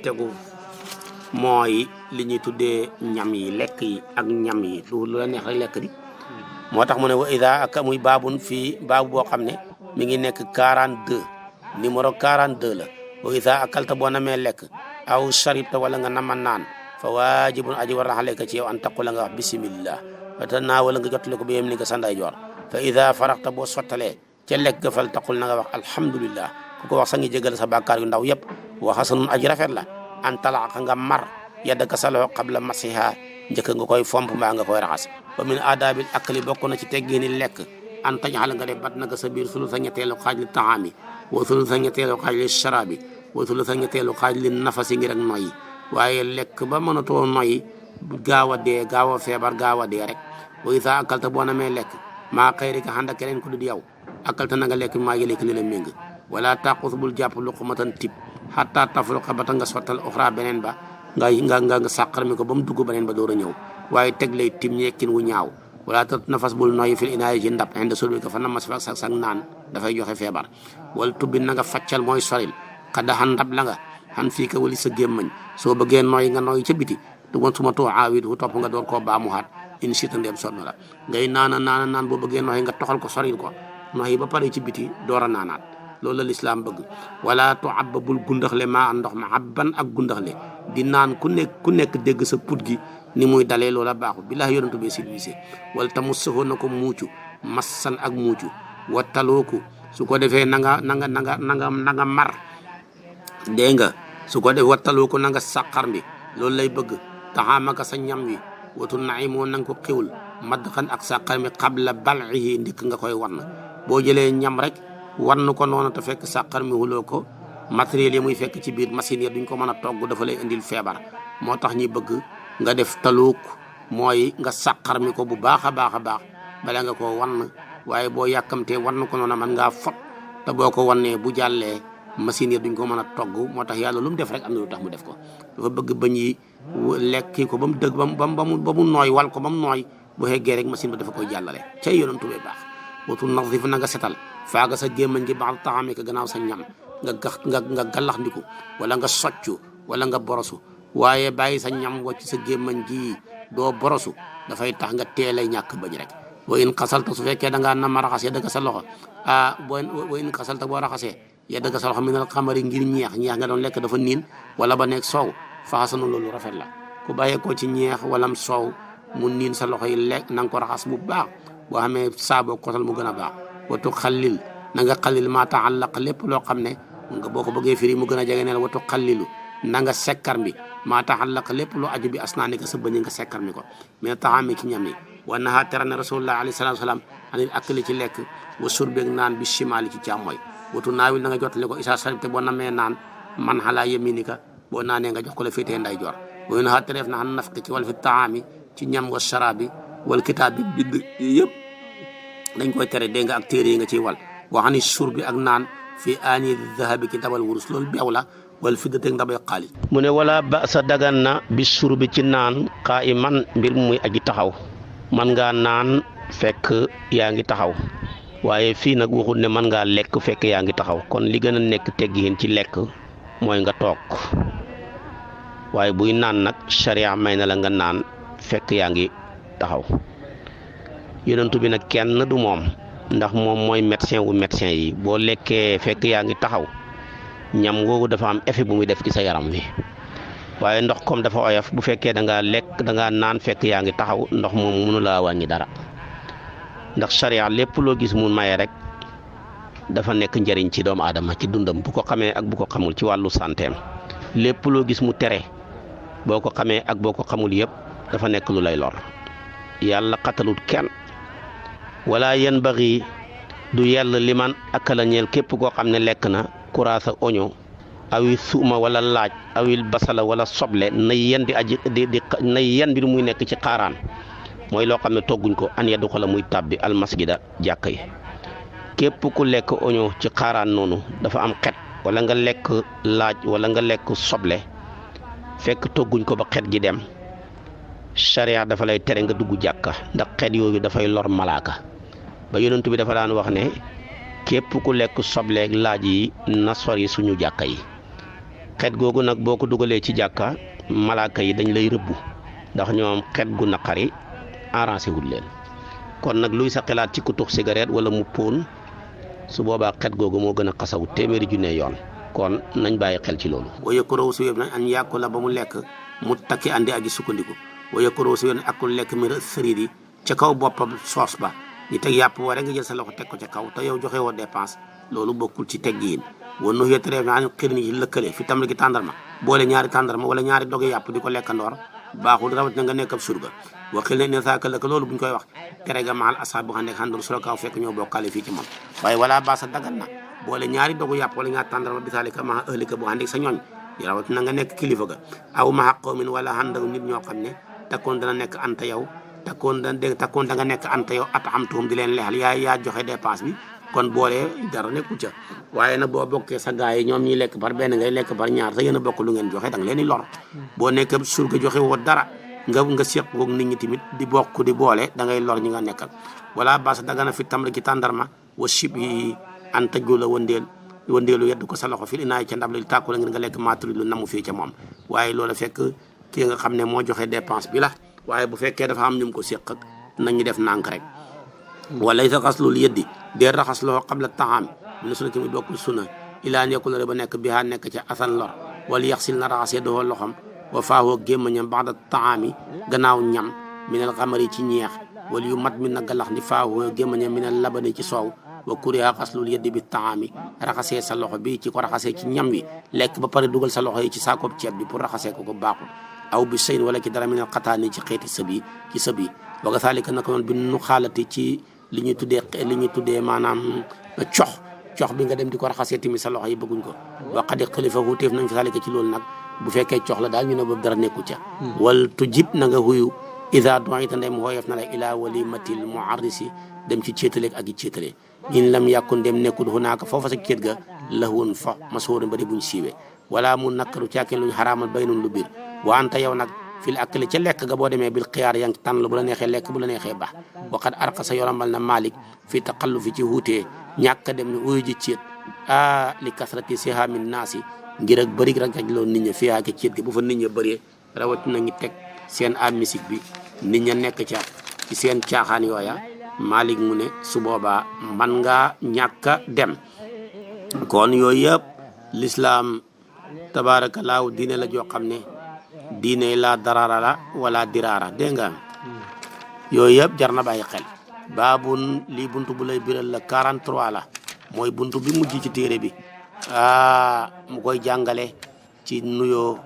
tegu mooy li ñuy tuddee ñam yi lekk yi ak ñam yi lu la neex rek lekk di moo tax mu ne wa ida ak muy baabun fii baabu boo xam ne mi ngi nekk 42 numéro 42 la wa ida akalta boo namee lekk aw sharibta wala nga nama naan fa waajibun aji war na xaleka ci yow an taqula nga wax bismillah wata naa wala nga jottale ko bi yem ni nga sa ndeyjoor fa ida faraxta boo sottalee ca lekk ga fal taqul na nga wax alhamdulillah ku ko wax sa ngi jégal sa bàkkaar yu ndaw yëpp wa xasanun aji rafet la an talaqa nga mar yaddaka sa loxo qabla masiha njëkk nga koy fomp mbaa nga koy raxas wa min adabil akli bokk na ci teggini lekk an tajxal nga def bat naka sa biir sulu sa ñetteelu xaaj li taami wa sulu sa ñetteelu xaaj li sharabi wa sulu sa ñetteelu xaaj li nafasi ngir ak noyyi waaye lekk ba mënatoo noyyi gaaw a dee gaaw a feebar gaaw a dee rek wa isa akalta boo namee lekk maa xëyri ka xanda keneen ku dul yow akalta na nga lekk maa ngi lekk li la méng wala taqus bul jàpp luqmatan tib hatta tafluqa ba ta nga sottal oxra beneen ba nga sàqar mi ko ba mu dugg beneen ba door a ñëw waaye teg lay tim ñekkin wu ñaaw wala ta nafas bul noyyi fil inaayi ci ndab inde sulbi ko fa namas fa sag naan dafay joxe feebar wala tubbi na nga faccal mooy soril xadda xan ndab la nga xan fii ka wali sa gémmañ soo bëggee noyyi nga noyyi ca biti du woon suma too aawit wu topp nga door koo baamuwaat in sita ndeem sonn la ngay naan boo bëggee noyyi nga toxal ko soril ko noyyi ba pare ci biti door a naanaat loolu la lislaam bëgg wala tu abba bul gundaxle maa ndox ma abban ak gundaxle di naan ku nekk dégg sa put gi ni muy dalee loola baaxul billahi yonentu bee silvisé wala tamu sëfoo na ko muucu massan ak muucu wa talooku su ko defee na nga mar dégg nga su ko defee wa talooku na nga sàqar bi loolu lay bëgg taxaamaka sa ñam wi watu naimoo na nga ko xiwul madxan ak sàqar mi qabla bal'ihi ndikk nga koy wann boo jëlee ñam rek wann ko noonu te fekk sàqar mi huloo ko matériel yi muy fekk ci biir machine yi duñ ko mën a togg dafa lay indil feebar moo tax ñi bëgg nga def taluuk mooy nga sàqar mi ko bu baax a baax bala nga koo wann waaye boo yàkkamtee wann ko noonu man ngaa fot te boo ko wannee bu jàllee machine yi duñ ko mën a togg moo tax yàlla lu mu def rek am na lu tax mu def ko dafa bëgg bañ yi lekki ko ba mu dëgg ba mu nooy wal ko ba mu nooy bu xeggee rek machine ba dafa koy jàllale cay yonentu bee baax watu nadif na nga setal faaga sa gémmañ gi baax taxamee ko gannaaw sa ñam nga gallax ndiku wala nga soccu wala nga borosu waaye bàyyi sa ñam wacc sa gémmañ gi doo borosu dafay tax nga teelay ñàkk bañ rek wa in xasalta su fekkee da ngaa nama raxas ya dëgg sa loxo wa in xasalta boo raxasee ya dëgg sa loxo minal xamari ngir ñeex nga doon lekk dafa niin wala ba nekk soow faxasanu loolu rafet la ku bàyyee ko ci ñeex walam soow mu niin sa loxo yi lekk na nga ko raxas bu baax boo xamee saaboo kotal mu gën a baax watu xallil na nga xallil maa taallaq lépp loo xam ne nga boo ko bëggee firi mu gën a jege neel watu xallilu na nga sekkar mi maa taallaq lépp loo aju bi asnaani ka sa bëñ nga sekkar mi ko mais taxaami ci ñam yi wa naha tere na rasulullah alayhi salaatu salaam anil akli ci lekk wa surbeeg naan bi shimaali ci càmmooy watu naawil na nga jottale ko isa saribte boo namee naan man xalaa yaminika boo naanee nga jox ko la féetee nday jor wa naha tereef na xan nafqi ci wal fi taami ci ñam wa sharabi wal kitaab bi bidd yëpp dañ koy tere dégg nga ak téere yi nga ciy wal wax ni suur bi ak naan fii aani dahabi ci ndabal wurus loolu beew la wala fi dateeg ndabay xaalis mu ne wala ba sa dagan na bi suur bi ci naan xaa i man mbir muy aji taxaw man ngaa naan fekk yaa ngi taxaw waaye fii nag waxul ne man ngaa lekk fekk yaa ngi taxaw kon li gën a nekk teggiin ci lekk mooy nga toog waaye buy naan nag sharia may na la nga naan fekk yaa ngi taxaw yonentu bi nag kenn du moom ndax moom mooy médecin wu médecin yi boo lekkee fekk yaa ngi taxaw ñam googu dafa am effet bu muy def ci sa yaram wi waaye ndox comme dafa oyof bu fekkee da ngaa naan fekk yaa ngi taxaw ndox moom mënu laa wàññi dara ndax sharia lépp loo gis mu maye rek dafa nekk njëriñ ci doomu aadama ci dundam bu ko xamee ak bu ko xamul ci wàllu santeem lépp loo gis mu tere boo ko xamee ak boo ko xamul yëpp dafa nekk lu lay lor yàlla xatalut kenn wala yan baxi du yàlla liman akala ñeel képp koo xam ne lekk na kuraasa oño awi suuma wala laaj awil basala wala soble nay yen nay yen bi muy nekk ci xaaraan mooy loo xam ne togguñ ko an yaddu xala muy tàbbi almasjida jàkka yi képp ku lekk oño ci xaaraan noonu dafa am xet wala nga lekk laaj wala nga lekk soble fekk togguñ ko ba xet gi dem charia dafa lay tere nga dugg jàkka ndax xet yooyu dafay lor malaaka ba yonent bi dafa daan wax ne képp ku lekk sobleeg laaj yi na sori suñu jàkka yi xet googu nag boo ko dugalee ci jàkka malaaka yi dañ lay rëbbu ndax ñoom xet gu naqari arrangé wul leen kon nag luy sa xalaat ci ku tux cigarette wala mu póon su boobaa xet googu moo gën a xasaw téeméeri junne yoon kon nañ bàyyi xel ci loolu. wa yakuroo su yëpp nag an yàkku la ba mu lekk mu takki andi aji sukkandiku wa yakuroo su yëpp nag akul lekk mi sëriid yi ca kaw boppam soos ba ñu teg yàpp woo rek nga jël sa loxo teg ko ca kaw te yow joxe woo dépense loolu bokkul ci teggiin woon nu yettree an xir ni ci lëkkale fi tamit gi tàndarma boole ñaari tàndarma wala ñaari doge yàpp di ko lekkandoor baaxul rawat na nga nekk ab surga waxil ne saaka lëkk loolu buñ koy wax tere ga maal asaab bu xam ne xandur solo kaw fekk ñoo bokkale fii ci moom waaye wala baasa dagal na boole ñaari dogu yàpp wala ñaari tàndarma bisaalika ma ëhlika bu àndik sa ñooñ rawat na nga nekk kilifa ga aw ma xaqoomin wala ànd ak nit ñoo xam ne takkoon dana nekk anta yow takkoon da nga nekk anta yow at am tuum di leen leexal yaa joxe dépense bi kon boole dara nekku ca waaye nag boo bokkee sa gars yi ñoom ñuy lekk par benn ngay lekk par ñaar te yéen a bokk lu ngeen joxe da nga leen di lor boo nekk surga joxe woo dara nga seq koog nit ñi tamit di bokk di boole da ngay lor ñi nga nekkal wala basa dagana fi tamri ci tàndarma wa sib yi an tëjlu la wëndeelu yedd ko sa loxo fi inaay ca ndab li tàkku la ngir nga lekk maturi lu namu fii ca moom waaye loolu fekk kii nga xam ne moo joxe dépense bi la waaye bu fekkee dafa am ñu ko seq ak nañu def nànk rek wala sa xas loolu yëddi dee raxas loxo qabla taam mi ne suna tamit bokkul suna ilaa nekkul la ba nekk bihaa nekk ca asan lor wala yaxsil na raxas yeddooo loxom wa faawoo gémmañam baxda taami gannaaw ñam minal xamari ci ñeex wala yu mat mi na galax ni faawoo gémmañam minal labani ci soow wa kuriha xaslul yeddi bi taami raxasee sa loxo bi ci ko raxasee ci ñam wi lekk ba pare dugal sa loxo yi ci saakoob ceeb bi pour raxasee ko baaxul aw bi sëyn wala ci dara minal xataani ci xeeti sëbi ci sëbi wa kasaalika naka noonu bi nu xaalati ci li ñuy tuddee maanaam cox bi nga dem di ko raxasee tamit sa loxo yi bëgguñ ko waqadi xalifa wuuteef nañ fa saalika ci loolu nag bu fekkee cox la daal ñu ne boobu dara nekku ca wal tujib na nga huyu ida doita ndem hooyof na la ila walimatil muarrisi dem ci céetaleeg ak i céetale in lam yàkkun dem nekkul hunaaka foofa sa céet ga lahwun fa masóorin ba di buñ siiwee wala mu nakkaru caakeen luñ xaraamal baynun lu biir wa anta yow nag fil akli ca lekk ga boo demee bil xiyaar yaa ngi tànn bu la neexee lekk bu la neexee baax waqad arqa sa yoramal na Malik fi taqallu fi ci wuutee ñàkk dem ni uyu ji céet li kasrati sihamin naasi ngir ak bëri rek loolu nit ña fiyaa ke céet gi bu fa nit ña bëree rawatina ngi teg seen a musique bi nit ña nekk ca ci seen caaxaan yooya Malik mu ne su boobaa man ngaa ñàkk a dem kon yooyu yëpp l'islam tabaarakallaahu diine la joo xam ne diine la darara la wala diraara dégg nga yooyu yëpp jar na bàyyi xel baabun lii buntu bu lay biral la 43 la mooy buntu bi mujj ci téere bi mu koy jàngale ci nuyoo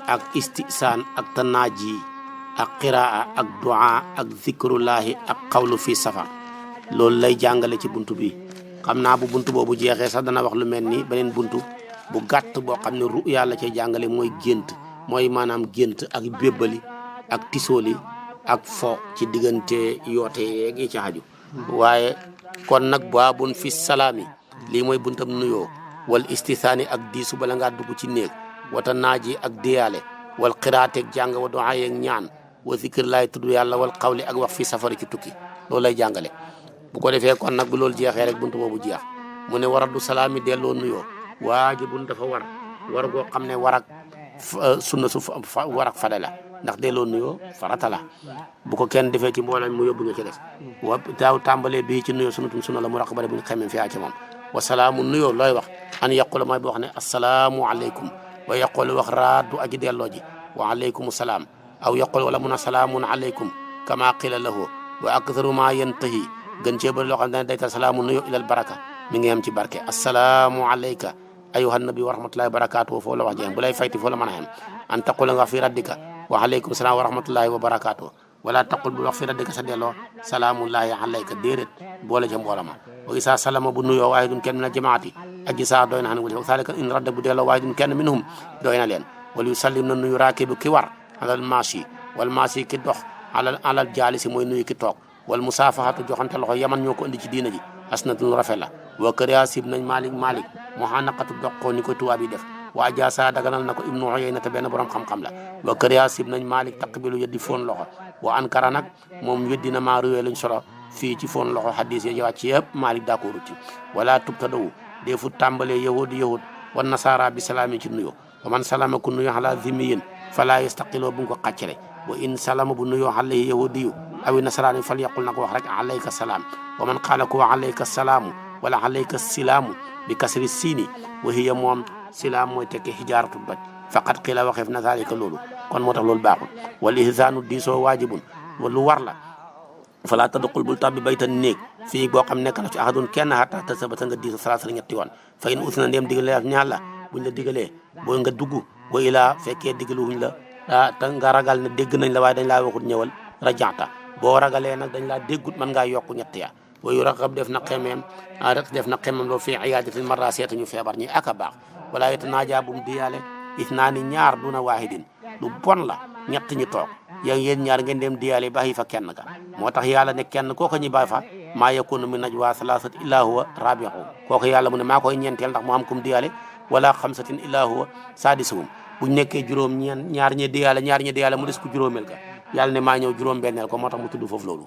ak istisaan ak tanaaji ak qiraa ak duaa ak zikrullahi ak xawlu fi safar loolu lay jàngale ci buntu bi xam naa bu buntu boobu jeexee sax dana wax lu mel ni beneen buntu bu gàtt boo xam ne ru yàlla cay jàngale mooy gént mooy maanaam gént ak bébbali ak tisooli ak fo ci diggante yoote yeeg yi ci xaju waaye kon nag baabun fi salaami lii mooy buntam nuyoo wal istisaani ak diisu bala ngaa dugg ci néeg wata naaji ak diyaale wal xiraateeg jàng wa duaa yeeg ñaan wa zikr laay tudd yàlla wal xawli ak wax fi safari ci tukki loolu lay jàngale bu ko defee kon nag bu loolu jeexee rek buntu boobu jeex mu ne waradu salaami delloo nuyoo waajibun dafa war goo xam ne war ak sunna su war ak fade la ndax delloo nuyoo farata la bu ko kenn defee ci mboolem mu yóbbu nga ci def wa daaw tàmbalee bii ci nuyoo sunatum sunna la mu raq bare bu ñu xamee fi ci moom wa salaamu nuyoo looy wax an yaqula mooy boo xam ne asalaamu aleykum wa yaqulu wax raaddu aji delloo ji wa aleykum salaam aw yaqul wala mun a salaamun aleykum kama qila lahu wa aktharu ma yantahi gën cee bëri loo xam ne day tal salaamu nuyoo ilal baraka mi ngi am ci barke asalaamu aleyka ayuha nabi wa rahmatullahi wa barakatuhu foo la wax jeex bu lay fayti foo la mën a xem an taqula nga fi raddika wa aleykum salaam wa rahmatullahi wa barakatuhu wala taqul bu wax fi raddika sa delloo salaamullahi alayka déedéet boole ca mbooloo ma wa isa salama bu nuyoo waaye dun kenn min al jamaati aji saa doy na xan wali salika in radda bu delloo waaye dun kenn minhum doy na leen wala yu sallim na nuyu raakibu ki war alal maashi wal maashi ki dox alal jaalisi mooy nuyu ki toog wal musaafahatu joxante loxo yaman ñoo ko indi ci diina ji asnatun rafet la wa këria sib nañ malik mu xanaqatu doqoo ni ko tubaab yi def wa ajaasa daganal na ko ibnu Uyayna te benn borom xam-xam la wa këria sib nañ malik taqbilu yeddi foon loxo wa ankara nag moom weddi na maa ruwee luñ solo fii ci foon loxo hadis yi wàcc yëpp malik d'accord ci wala tubtadawu defu tàmbalee yahud wan nasara bi salaami ci nuyoo wa man salama ku nuyu ala zimmiyin fala yastaqiloo bu nga ko xàccale wa in salama bu nuyoo alayhi yahudiyu awi nasaraani fal yaqul na ko wax rek alayka salaam wa man qaala ko alayka salaamu wala alayka silaamu bi kasri siini wa hiya moom silaam mooy tekki hijaaratu doj faqat qiila waxeef na zalika loolu kon moo tax loolu baaxul wal ihsaanu diisoo waajibun lu war la fala tadxul bul tàbbi baytan néeg fii boo xam nekk na ci ahadun kenn hatta tasabata nga diiso salaasa ñetti yoon fa in usna ndéem digalee ñaan la buñ la digalee boo nga dugg wa ilaa fekkee digaluwuñ la te nga ragal ne dégg nañ la waaye dañ laa waxut ñëwal rajaata boo ragalee nag dañ laa déggut mën ngaa yokku ñett ya wa yuraqab def na xemeem loolu fii iyaadatil marra seeta ñu feebar ñi ak a baax wala yatanaaja bum diyaale isnaani ñaar duna waahidin lu bon la ñett ñi toog yéen ñaar ngeen dem diyaale bàyyi fa kenn ka moo tax yàlla ne kenn kooku ñi bàyyi fa maa yakunu min najwa salaasati illaa huwa rabi'uhum kooku yàlla mu ne maa koy ñeenteel ndax mu am kum diyaale wala xamsatin illaa huwa saadisuhum buñ nekkee ñaar ñi diyaale mu des ku juróomeel ka yàlla ne maa ñëw juróom-benneel ko moo tax mu tudd foofu loolu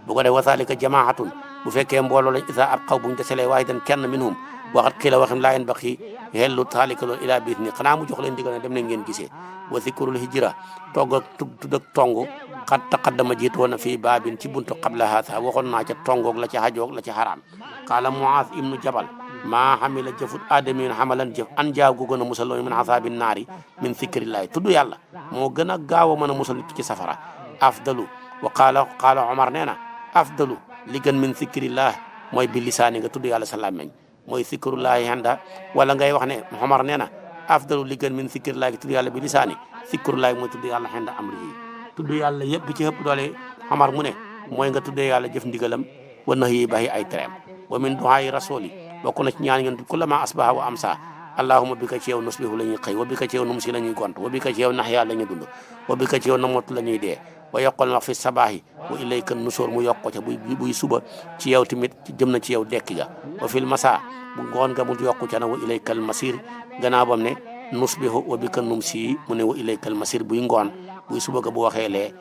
bu ko def wasaalika jamaatun bu fekkee mbooloo lañ isa ab xaw buñ deselee waahidan kenn minhum waxat xii la waxin laa yen baqi xellu taalika loolu ilaa biis ni xanaa mu jox leen digal ne dem nañ ngeen gisee wa zikrul hijra togg ak tudd ak tong xat taqaddama jiitu woon na fii baabin ci buntu qabla haasa waxoon naa ca tongoog la ca hajoog la ca xaraam qaala Muaaz ibnu Jabal maa xamila jëfut aadamiin xamalan jëf an jaaw gu gën a musal loolu min asaabin naari min zikrillahi tudd yàlla moo gën a gaaw a mën a musal nit ci safara afdalu wa qaala Omar nee na afdalu li gën min zikrillah mooy bi lisaani nga tudd yàlla sa làmmeñ mooy zikrullahi handa wala ngay wax ne Omar nee na afdalu li gën min zikrillahi tudd yàlla bi lisaani zikrullahi mooy tudd yàlla handa amrihi tudd yàlla yëpp bi ci ëpp doole Omar mu ne mooy nga tuddee yàlla jëf ndigalam wa nahyi bàyyi ay tereem wa min duhaayi rasuli bokk na ci ñaan ngeen kullama asbaha wa amsa allahumma bika ci yow nusbihu la ñuy xëy wa bika ci yow numsi la ñuy gont wa bika ci yow naxya la ñuy dund wa bika ci yow namootu la ñuy dee wa yoqal wax fi sabaahi wa ilayka nusoor mu yokk ko ca buy suba ci yow tamit jëm na ci yow dekki ga wa fil masa bu ngoon nga mu yokku ca na wa ilaykal masir gannaaw bam ne nusbihu wa bika numsi mu ne wa ilaykal masir buy ngoon buy suba ga bu waxee lee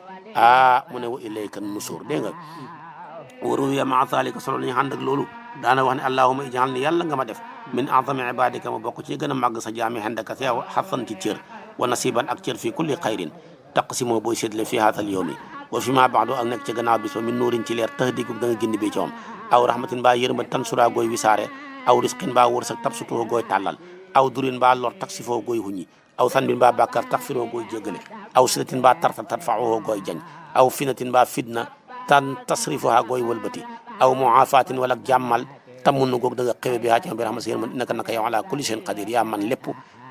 mu ne wa ilayka nusoor dégg nga waru ya maa zalika solo lañu ànd ak loolu daana wax ne allahuma ij'alni yàlla nga ma def min a'zami ibadika ma bokk ci gën a màgg sa jaami xendaka si yow xasan ci cër wa nasiban ak cër fii kulli xayrin taqsimoo booy séddale fii haatal yawmi wa fi ma ba'du ak nekk ci gannaaw bis ba min nuurin ci leer tahdiku da nga gindi bi ci moom aw rahmatin mbaa yërma tan sura gooy wisaare aw risqin mbaa wërsëg tabsutoo gooy tàllal aw durin mbaa lor taksifoo gooy huññi aw sanbin mbaa bàkkar taxfiroo gooy jéggale aw silatin mbaa tartal tadfa'uhu gooy jañ aw finatin mbaa fitna tan tasrifuha gooy wëlbati aw muafatin wala jàmmal tamun goog da nga xewe bi haa ci bi rahma seen man innaka naka yow ala kulli shay'in qadir yaa man lépp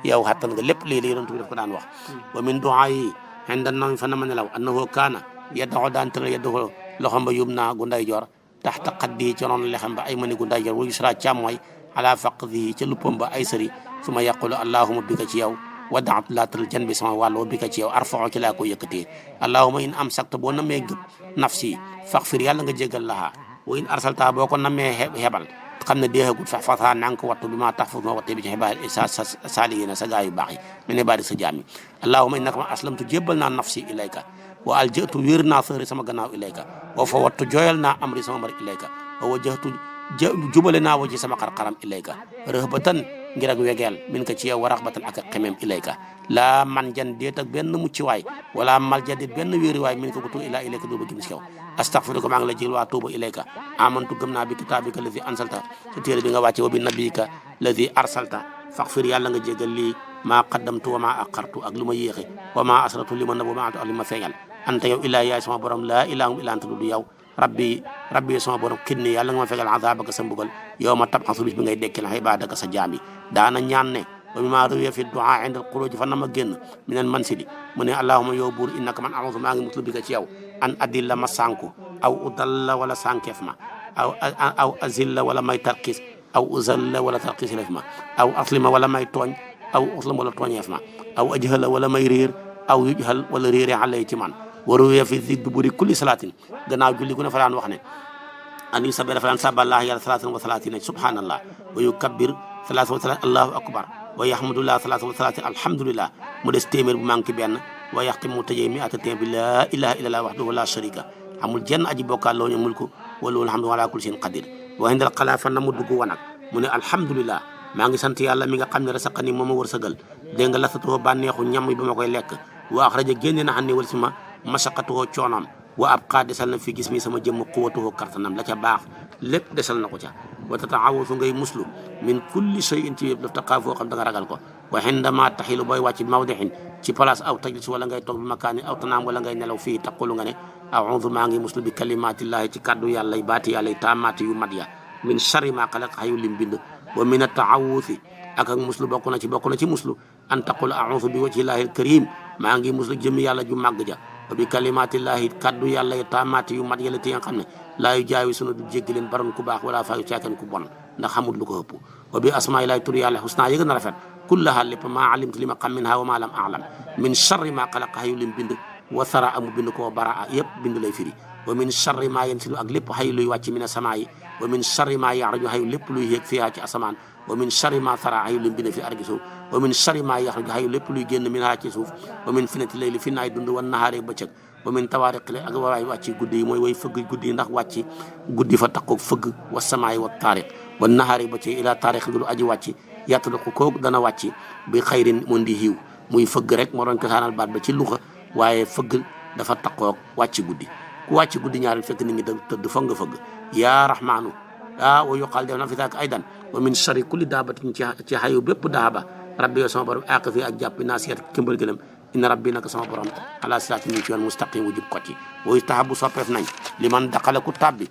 yow xattan nga lépp lii la yonent bi daf ko daan wax wa min du'a yi xendan nawmi fa na ma nelaw annahu kaana yaddaxo daan tëral yaddaxo loxam ba yum naa gu nday jor taxta xaddi ci roon lexam ba ay mani gu nday jor wa yusra càmmooy ala faqdihi ca luppam ba ay sëri su ma yaqulu allahuma bika ci yow wa daat laa tëral jan bi sama wàll wa bika ci yow arfaxo ci laa ko yëkkatee allahuma in am sakta boo namee gëb nafsi faxfir yàlla nga jégal lahaa wa in arsalta boo ko namee hebal xam ne deexagut fasaa na nga ko wattu bi maa tax foofu ma wattee bi ci xibaar sa saalihiina sa gaa yu baax yi mu ne baadi sa jaam yi allahuma innaka ma aslamtu jébbal naa nafsi ilayka wa aljatu wéer naa sëri sama gannaaw ilayka wa fa wattu jooyal naa amri sama mari ilayka wa wajjahtu jubale naa waji sama xarxaram ilayka rëhbatan ngir ak wegeel min ka ci yow wa raxbatan ak xemem ilayka laa man jan déet ak benn mucci waay wala mal ja déet benn wéeri waay min ka butu ilaa ilayka doo ba gim si yow astaghfiruka maa ngi la jégl waa tuuba ilayka amantu gëm naa bi kitaabika lazi ansalta sa téere bi nga wàcce wa bi nabiyika lazi arsalta faghfir yàlla nga jégal lii maa qaddamtu wa maa aqartu ak lu ma yéexe wa maa asratu li ma nëbb wa maa ak li ma feeñal anta yow illaa yaay sama borom laa ilaaha illa anta du yow rabbi sama borom xidni yàlla nga ma fegal azabaka sa mbugal yow ma tabxasu bis bi ngay dekkil ibaadaka sa jaam yi daana ñaan ne wa mimmaa ruwiya fi du'a inda al-xuruuj fa na ma génn minal mansili mu ne allahumma yow buur innaka man a'uuzu maa ngi muslu bi ka ci yow an adilla ma sànku aw udalla wala sànkeef ma aw azilla wala may tarkis aw uzalla wala tarkis lef ma aw aslima wala may tooñ aw uslam wala tooñeef ma aw ajhala wala may réer aw yujhal wala réere alay ci man waruwee fi zi duburi kulli salaatin gannaaw julli gu ne fa daan wax ne an yu sabbe dafa daan saballah yàlla salaatin wa salaatin subhanallah wa yukabbir salaatin wa salaatin allahu akbar wa yahmadullah salaatin wa salaatin alhamdulillah mu des téeméer bu manqué benn wa yaxtim mu tëjee mi ata téeméer bi laa ilaha illallah wahdahu la sharika amul jenn aji bokkaal loo ñu mulku wa lahu alhamdu ala kulli shay'in qadir wa indal xalaa fan na mu dugg wanag mu ne alhamdulillah maa ngi sant yàlla mi nga xam ne rasaqani moom ma wërsëgal dégg nga lasatoo bànneexu ñam bi ba ma koy lekk wa axraja génne na xam ne wal si ma masaqatoo coonoom wa ab xaa desal na fi gis mi sama jëmm quwatoo kartanam la ca baax lépp desal na ko ca wa tataawusu ngay muslu min kulli shay'in ci yëpp daf taqaa foo xam da nga ragal ko wa xindama taxilu booy wàcc mawdixin ci place aw tajlis wala ngay toog bi makaani aw tanaam wala ngay nelaw fii taqulu nga ne a'uudu maa ngi muslu bi kalimatillahi ci kaddu yàlla yi baati yàlla yi taamaati yu mat ya min sharri ma xalaq xayu lim bind wa min ataawusi ak muslu bokk na ci muslu an taqul a'uudu bi wajhillahi alkarim maa ngi muslu jëmi yàlla ju màgg ja wa bi kalimatillahi kaddu yàlla yi taamaati yu mat ya la ti nga xam ne laa yu jaawi sunu du jéggi leen baron ku baax wala faayu caaken ku bon ndax xamul lu ko ëpp wa bi asmaillahi tur yàlla husna yëg na rafet kullaha lépp maa alimtu li ma xam min ha wa ma lam a'lam min sharri ma xalaq xayu lim bind wa sara amu bind koo baraa yëpp bind lay firi wa min sharri ma yansilu ak lépp xayu luy wàcc min asamaa yi wa min sharri ma yaxruju xayu lépp luy yéeg fiha ci asamaan wa min sharri ma sara xayu lim bind fi argi suuf wa min sharri ma yaxruju xayu lépp luy génn min ha ci suuf wa min finati layli fi naay dund wan nahaari bëccëg wa min tawaariqi ak waay wàcc guddi yi mooy way fëgg guddi yi ndax wàcc guddi fa taqoog fëgg wa samaay wa taariq wa nahaari bëccëg ila taariq lu aji wàcc yattaliqu koog dana wàcc bi xayrin mun di xiiw muy fëgg rek moo doon ko saanal baat ba ci luxa waaye fëgg dafa taqoog wàcc guddi ku wàcc guddi ñaareel fekk nit ñi tëdd foog nga fëgg yaa rahmaanu wa yuqaal def na fi taak aydan wa min sharri kulli daabatin ci xayu bépp daaba rabbi yow sama borom àq fi ak jàppi naasiyat këmbal gënam inna rabbi naka sama borom ala siraatin ci yoon mustaqim wu jub ko ci wa yustahabu soppeef nañ li man daqala ku tàbbi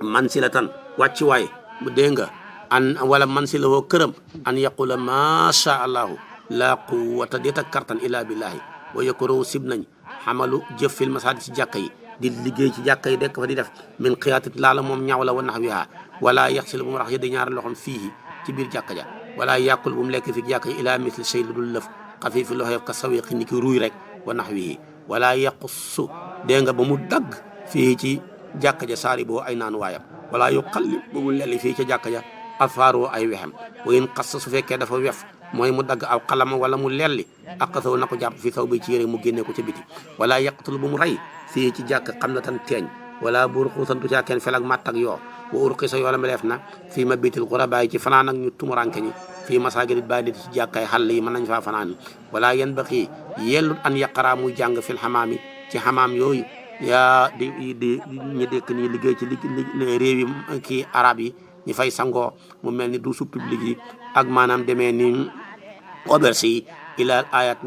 man si la tan wàcc waay bu dee nga an wala man si la woo këram an yaqula macha allahu la quwwata déet ak kartan illa billahi wa yakuru sib nañ xamalu jëf fil masaajid ci jàkka yi di liggéey ci jàkka yi dekk fa di def min xiyaatit laala moom ñaaw la wa naxwiha wala yaxsil bu mu rax yëddi ñaari loxom fii ci biir jàkka ja wala yàqul bu mu lekk fi jàkka yi ila misli shay lu dul lëf xafiifi loxo ka sawiqi ni ki ruuy rek wa naxwihi wala yaqussu dégg nga ba mu dagg fii ci jàkka ja saari boo ay naan waayam wala yu xalli ba mu lelli fii ca jàkka ja afaaroo ay wexem wa in xassa su fekkee dafa wef mooy mu dagg aw xalama wala mu lelli aqasaw na ko jàpp fi saw bi ci yére mu génnee ko ca biti wala yaqtul bu mu rey fii ci jàkk xam na tan teeñ wala buur xuusantu caa kenn fel ak matt ak yoo wa urqisa yoo la meleef na fii ma bitil xurabaay ci fanaan ak ñu tumuranke ñi fii masaajid bàyyi nit ci jàkkaay xàll yi mën nañ faa fanaan wala yan baxii yellut an yaqara muy jàng fil xamaam yi ci xamaam yooyu yaa di ñu dekk nii liggéey ci réew yi kii arab yi ñu fay sangoo mu mel ni douche publique yi ak maanaam demee ni auberge yi ila ayat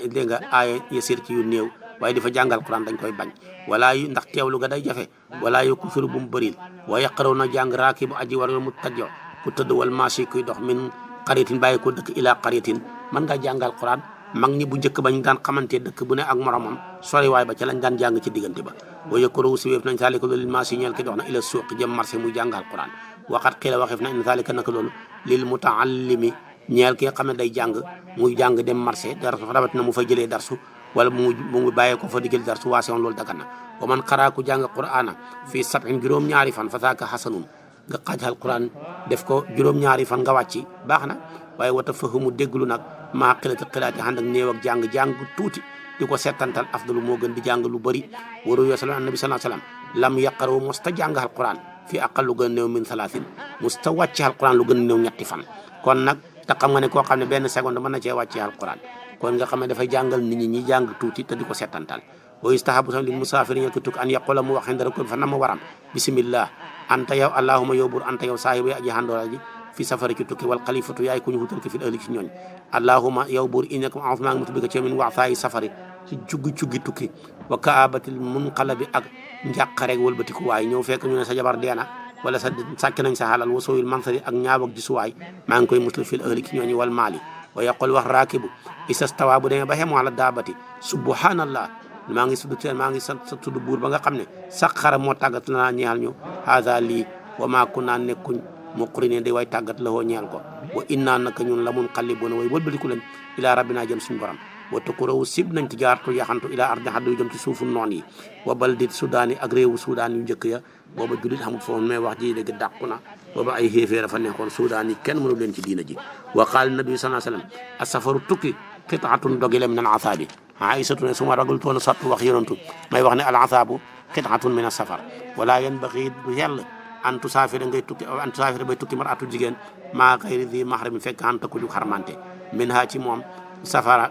dégg nga aaya yasir ci yu néew waaye di fa jàngal quran dañ koy bañ wala yu ndax teewlu ga day jafe wala yu ku firu bu mu bëril wa yaqaraw na jàng raaki bu aji war mu tajjo ku tëdd wal marché kuy dox min xaritin bàyyi ko dëkk ila xaritin mën nga jàngal quran mag ñi bu njëkk bañ daan xamante dëkk bu ne ak moromam sori waay ba ca lañ daan jàng ci diggante ba wa yaqaraw si wéef nañ saalika loolu lil marché ñeel ki dox na ila suuq jëm marché muy jàngal quran waxat xiila waxeef na in saalika naka loolu lil mutaallimi ñeel ki nga xam ne day jàng muy jàng dem marché darsu rawatina mu fay jëlee darsu wala mu bàyyee ko fa digal darsu waase woon loolu dagan na wa man xaraa ku jàng qur'ana fii sab'in juróom-ñaari fan fa saaka xasanun nga xaajal quran def ko juróom-ñaari fan nga wàcci baax na waaye wata fahamu dégglu nag maa xilati xilaati ànd ak néew ak jàng tuuti di ko settantal afdalu moo gën di jàng lu bëri waru yo sala annabi sallallahu alayhi wasallam lam yaqaru musta jàngal quran fii aqal lu gën a néew min salaasin musta wàcci alquran lu gën a néew ñetti fan kon nag te xam nga ne koo xam ne benn seconde mën na cee wàcce alquran kon nga xam ne dafay jàngal nit ñi jàng tuuti te di ko settantal wa yustahabu sam lil musaafiri ñel ko tukki an yaqula mu wax ndara ko fa na ma waram bismillah anta yow allahuma yow bur anta yow saahibu aji handoola ji fi safari ci tukki wal xalifatu yaay ku ñu hutal ko fi ëllëg ci ñooñ allahuma yow bur innakum a'udhu maa ngi mutu bi ko ci min waxtaayi safari ci cuggi tukki wa kaabatil munqalabi ak njàqareeg wëlbatiku waay ñëw fekk ñu ne sa jabar deena wala sa sàkk nañ sa xalal wa sooyul mansari ak ñaaw ak gisuwaay maa ngi koy muslu fil ëllëg ci ñooñu wal maali wa yaqul wax raakibu isastawa bu demee ba xemu ala daabati subhanallah maa ngi tudd buur ba nga xam ne saxara moo tàggat la naa ñeexal ñu haada lii wa maa kunna nekkuñ muqrinin di way tàggat la woo ñeel ko wa inna naka ñun la mun xallibuna way wëlbatiku lañ ilaa rabbina jëm suñu borom wa tukurawu sib nañ ci jaartu yaxantu ilaa ardi xaddu yu jëm ci suufu noon yi wa baldit Soudan yi ak réewu Soudan yu njëkk ya booba julit xamul foofu mais wax ji léegi dàqu na booba ay xéeféer dafa nekkoon Soudan yi kenn mënu leen ci diina ji wa qaala nabi sallallahu alayhi wasallam asafaru tukki qit'atun dogile min al asaabi Aysatu ne su ma ragal toon a sottu wax yonantu may wax ne al asaabu qit'atun min as-safar wala yanbaghi du yell an tusaafira bay tukki mar atu jigéen maa xayri di mahram fekk anta ko ju xarmante min ha ci moom safara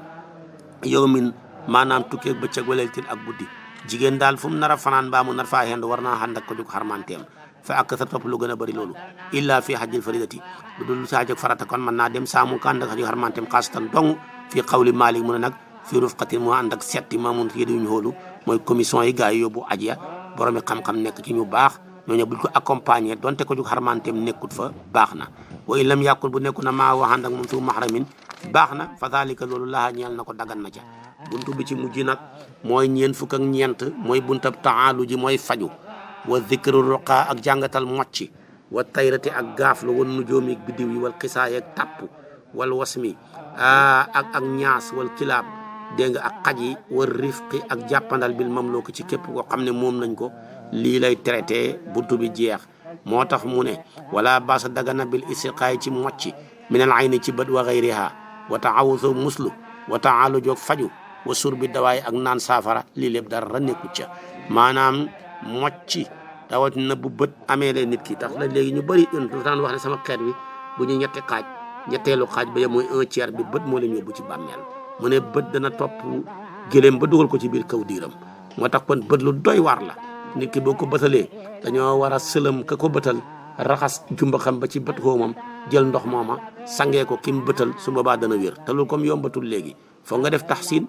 yow min maanaam tukkee bëccëg waleltin ak guddi jigéen daal fu mu nar a fanaan baa mu nar faa xend war naa ànd ak ko jóg xarmanteem fa ak sa topp lu gën a bëri loolu illa fii xajjil faridati lu dul saa jóg farata kon mën naa dem saamu ko ànd ak jóg xarmanteem xaasatan dong fii xawli Maalik mu ne nag fii rufqatin mu ànd ak setti maamun yi duñu xoolu mooy commission yi gars yi yóbbu aj ya boromi xam-xam nekk ci ñu baax ñooñu buñ ko accompagner donte ko jóg xarmanteem nekkut fa baax na wa in lam yàkkul bu nekku na maa waxand ak moom su mahramin baax na fa zalika loolu laa ñeel na ko dagan na ca buntu bi ci mujj nag mooy ñeent fukk ak ñeent mooy buntab taalu ji mooy faju wa zikru ruqa ak jàngatal mocci wa tayrati ak gaaflu wal nujoomi ak biddiw yi wal xisaay ak tapp wal wasmi ak ñaas wal kilaab dégg nga ak xaj yi wal rifqi ak jàppandal bil mamlooki ci képp koo xam ne moom nañ ko lii lay traité buntu bi jeex moo tax mu ne wala baasa dagana bil istiqaay ci mocci minal ayni ci bët wa gayriha wa taawusu muslu wa taalu joog faju wa sur bi dawaay ak naan saafara lii lépp dara nekkut ca maanaam mocci rawatina bu bët amee leen nit ki tax la léegi ñu bëri du daan wax ne sama xeet wi bu ñu ñetti xaaj ñetteelu xaaj ba ya mooy 1/3 bi bët moo leen yóbbu ci bàmmeel mu ne bët dana topp gëléem ba dugal ko ci biir kaw diiram moo tax kon bët lu doy waar la nit ki boo ko bëtalee dañoo war a sëlëm ka ko bëtal raxas jumba xam ba ci bët xoomam jël ndox mooma sangee ko kim bëtal su boobaa dana wér te loolu comme yombatul léegi foog nga def taxsin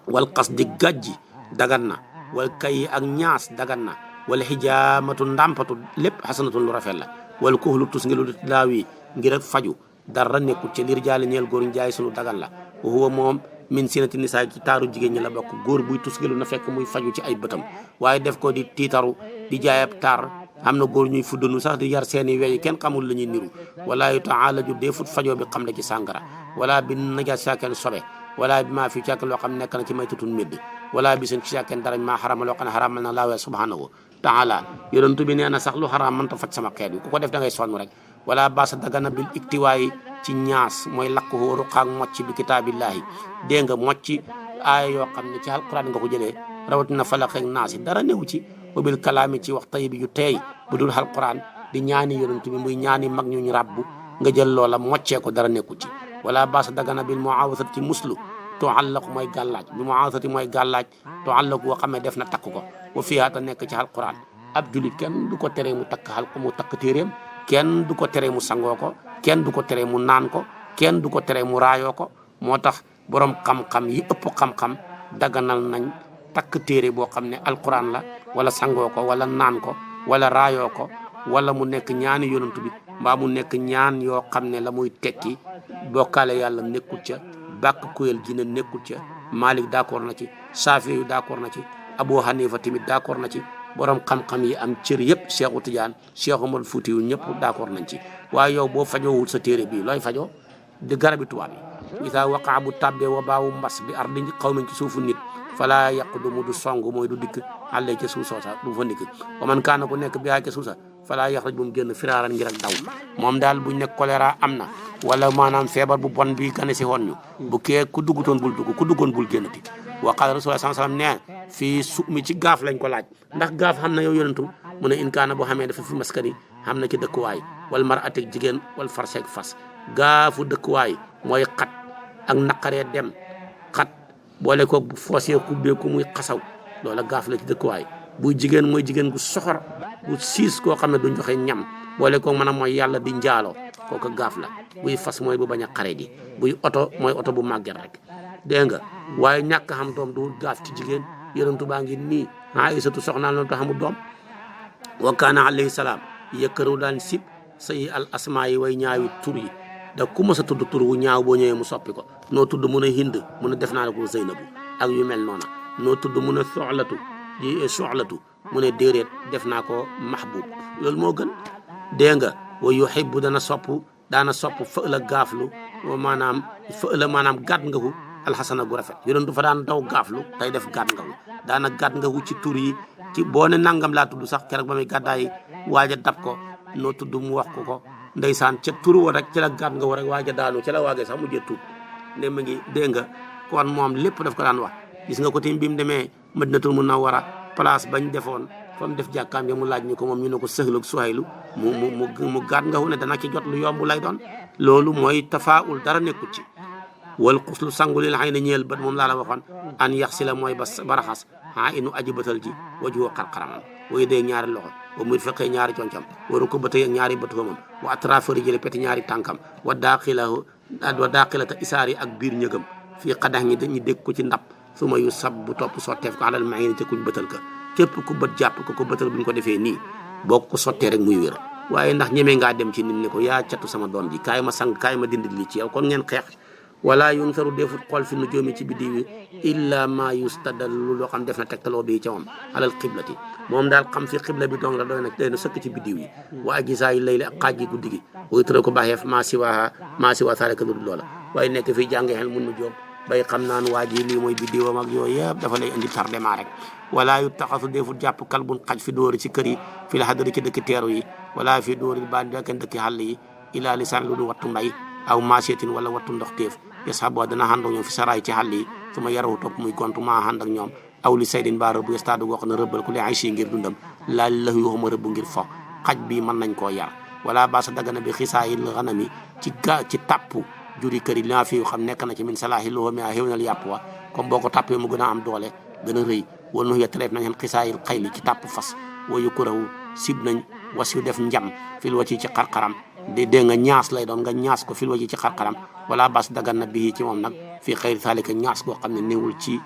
wal xas di gàjji dagan na wal kay ak ñaas dagan na wala xijaamatu ndàmpatu lépp xasanatu lu rafet la wala kuxlu tus ngi lu laaw yi ngir ak faju dara nekkul ca liir jaale ñeel góor ñu jaay sunu dagan la huwa moom min sinati nisaa ci taaru jigéen ñi la bokk góor buy tusngilu na fekk muy faju ci ay bëtam waaye def ko di tiitaru di jaay ab taar am na góor ñuy fuddanu sax di yar seeni weyi kenn xamul la ñuy niru wala yu taalaju deefut fajoo bi xam la ci sàngara wala bi naja saaken sobe wala bi maa fi càkken loo xam nekk na ci may tutun médd wala bi seen ci càkken darañ maa xarama loo xam ne xaramal na laa weer subhanahu taala yonentu bi nee na sax lu xaraam mënta faj sama xeet bi ku ko def da ngay sonn rek wala baasa dagana bil iktiwaay ci ñaas mooy lakk ruqaak mocc bi kitaabillahi dégg nga mocc aaya yoo xam ne ci alquran nga ko jëlee rawatina falaq ak naas dara newu ci wa bil kalaami ci wax tay bi yu teey bu dul alquran di ñaani yonent bi muy ñaani mag ñu rabbu nga jël loola moccee ko dara nekku ci wala baasa dagana bil muawasati ci muslu tuallaqu mooy gàllaaj bi muawasati mooy gàllaaj tuallaqu woo xam ne def na takk ko wa fiyaata nekk ci alquran ab julit kenn du ko teree mu takk mu takk téeréem kenn du ko teree mu sangoo ko kenn du ko teree mu naan ko kenn du ko teree mu raayoo ko moo tax borom xam-xam yi ëpp xam-xam daganal nañ takk téere boo xam ne alquran la wala sangoo ko wala naan ko wala raayoo ko wala mu nekk ñaani yonantu bi mbaa mu nekk ñaan yoo xam ne la muy tekki bokkaale yàlla nekkul ca bàkk kuyel gi ne nekkul ca Malik d'accord na ci Saafi yu d'accord na ci Abu Hanifa tamit d'accord na ci borom xam-xam yi am cër yëpp Cheikhu Tidiane Cheikh Omar Fouti yu ñëpp d'accord nañ ci waaye yow boo fajoowul sa téere bii looy fajoo di garabi tubaab yi isa waqaa bu tàbbee wa baawu mbas bi ar di xawmañ ci suufu nit fala yaqdu mu du song mooy du dikk àllee ca suuf soosa du fa ndikk wa man kaana ku nekk bi aa ca suusa fala yaxraj bu mu génn firaaran ngir ak daw moom daal buñ ne choléra am na wala maanaam feebar bu bon bi gane si woon ñu bu kee ku duggutoon bul dugg ku duggoon bul génnati wa qaala rasulullah sallallahu alayhi wasallam ne fii su mi ci gaaf lañ ko laaj ndax gaaf xam na yow yonentu mu ne in kaana boo xamee dafa fi maskani xam na ci dëkkuwaay wal mar atek jigéen wal farseeg fas gaafu dëkkuwaay mooy xat ak naqaree dem xat boole ko bu foosee kubbeeku muy xasaw loola gaaf la ci dëkkuwaay buy jigéen mooy jigéen gu soxor bu siis koo xam ne du joxe ñam boole ko mën a mooy yàlla di njaaloo kooku gaaf la buy fas mooy bu bañ a xare ji buy oto mooy oto bu màgget rek dégg nga waaye ñàkk xam doom du gaaf ci jigéen yonentu baa ngi nii Aysatu soxnaal na taxamu doom wa kaana alayhi salaam yëkkëru daan sib say al asmaa yi way ñaawi tur yi da ku ma sa tudd tur wu ñaaw boo ñëwee mu soppi ko noo tudd mun a hind mun a def naa la ko Zeynabu ak yu mel noona noo tudd mun a soxlatu mu ne déeréet def naa ko mahbub loolu moo gën dégg nga wa yuhibbu daana sopp fa la gaaflu maanaam gàtt nga ko alxasana gu rafet yonent du fa daan daw gaaflu tey def gàtt nga ko daana gàtt nga ko ci tur yi ci boo ne nangam laa tudd sax keroog ba muy gàddaay waaja dab ko noo tudd mu wax ko ndeysaan ca tur wa rek ca la gàtt nga ko rek waaja daanu ca la waagee sax mujjee tuub ne ma ngi dégg nga kon moom lépp daf ko daan wax gis nga ko tamit bi mu demee Madinatul Munawwara place bañ defoon fa mu def jàkkaam ya mu laaj ñu ko moom ñu ne ko Sahlu ak Suhaylu mu gaat nga wu ne dana ci jot lu yomb lay doon loolu mooy tafaul dara nekkut ci wal xuslu sangu lil xay na ñeel bët moom laa la waxoon an yax si la mooy ba raxas inu aji bëtal ji waju xarxaramam wayu dee ñaari loxo wa muy fekkee ñaari concam waru ko bëtay ak ñaari bët moom wa atrafari jële peti ñaari tànkam wa daqilata isaar yi ak biir ñëgam fii xadax ñi dégg ko ci ndab su ma yu sab bu topp sotteef ko alal maa ngi ca kuñ bëtal ka képp ku bët jàpp ko bëtal buñ ko defee nii boo ko sottee rek muy wér waaye ndax ñemee ngaa dem ci nit ne ko yaa catu sama doom ji kaay ma sang kaay ma dindi lii ci yow kon ngeen xeex wala yunsaru defut xool fi nu joomi ci biddiw yi illa ma yustadallu loo xam def na tegtaloo bi ca moom alal xiblati moom daal xam fi xibla bi dong la doy na sëkk ci biddiw yi wa ajisaa yi layli ak xaaj yi guddi gi way tëral ko baaxeef maa siwa saalika lu dul loola waaye nekk fii jàngee xel mun nu jóob bay xam naan waa ji lii mooy biddiwam ak yooyu yëpp dafa lay indi tardement rek wala yu taxasu defut jàpp kalbun xaj fi dóori ci kër yi fi la xadari ci dëkk teeru yi wala fi dóori baa daken dëkki xàll yi ilaa lisaan lu du wattu mbay aw maasietin wala wattu ndox téef yasxabo dana ànd ak ñoom fi saraay ci xàll yi su ma yarawu topp muy gontu maa ànd ak ñoom aw li saydin baa rëbb stade goo xam ne rëbbal ku li ay si ngir dundam laal la yoxuma rëbb ngir fo xaj bi mën nañ koo yar wala ba sa dagana bi xisaayil xanami ci tàpp juri kër yi li nga fi xam nekk na ci min salaahi loo mi a xéwnal yàpp wa comme boo ko tàppee mu gën a am doole gën a rëy wala nu yetreef nañ xen xisaayil xayli ci tàpp fas wayu kurawu sib nañ was yu def njam fil wa ci xarxaram dégg nga ñaas lay doon nga ñaas ko fil wa ci xarxaram wala bas dagan na bii ci moom nag fii xëyri saalika ñaas goo xam ne néewul ci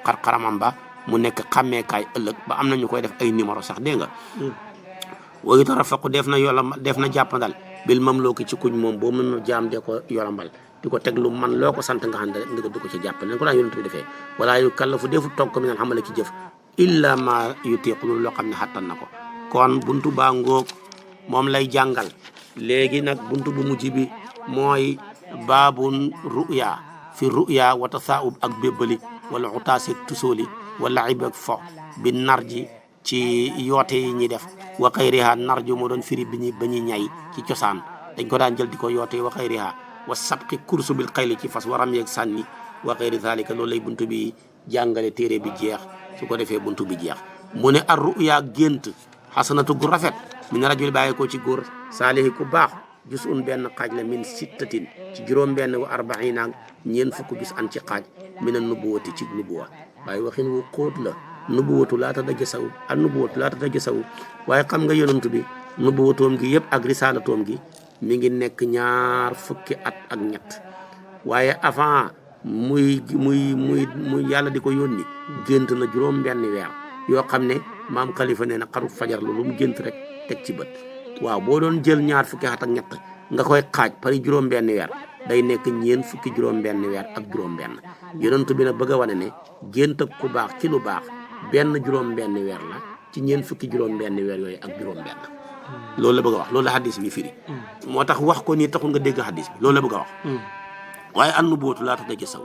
xarxaramam ba mu nekk xàmmeekaay ëllëg ba am na ñu koy def ay numéro sax dégg nga wayu tarafaqu def na jàppandal bil mamlooki ci kuñ moom boo mën jaam de ko yorambal di ko teg lu man loo ko sant nga xam ne nga du ko ci jàpp nañ ko daan yonent bi defee wala yu kallafu defu togg ko mi naan xamale ci jëf illa ma yutiqu loolu loo xam ne xattan na ko kon buntu baa ngoog moom lay jàngal léegi nag buntu bu mujj bi mooy baabun ruya fi ruya wa tasaub ak bébbali wala utaaseg tusooli wala ib ak fo bi narji ci yoote yi ñi def wa xayriha narju moo doon firi ba ñuy ñay ci cosaan dañ ko daan jël di ko yoote wa xayriha wa sabqi kursu bil xayli ci fas waram yeeg sànni wa xayri zalika loolu lay buntu bi jàngale téere bi jeex su ko defee buntu bi jeex mu ne ar ruya gént xasanatu gu rafet min rajul bàyyi ko ci góor saalihi ku baax gis un benn xaaj la min sittatin ci juróom benn wa arbaina ñeen fukk gis an ci xaaj min a nubuwati ci nubuwa waaye waxin wu xóot la nubuwatu laata daja saw ak nubuwatu laata daja saw waaye xam nga yonantu bi nubuwatoom gi yëpp ak risalatoom gi mi ngi nekk 20 at ak ñett waaye avant muy yàlla di ko yónni gént na juróom benn weer yoo xam ne maam Khalifa nee na xaru fajar lu mu gént rek teg ci bët waaw boo doon jël 20 at ak ñett nga koy xaaj pari juróom benn weer day nekk 40 juróom benn weer ak juróom benn yonantu bi nag bëgg a wane ne gént ak ku baax ci lu baax benn juróom benn weer la ci 40 juróom benn weer yooyu ak juróom benn loolu la bëgg a wax loolu la hadis bi firi moo tax wax ko nii taxul nga dégg hadis bi loolu la bëgg a wax waaye an nubuwatu laa tax daja saw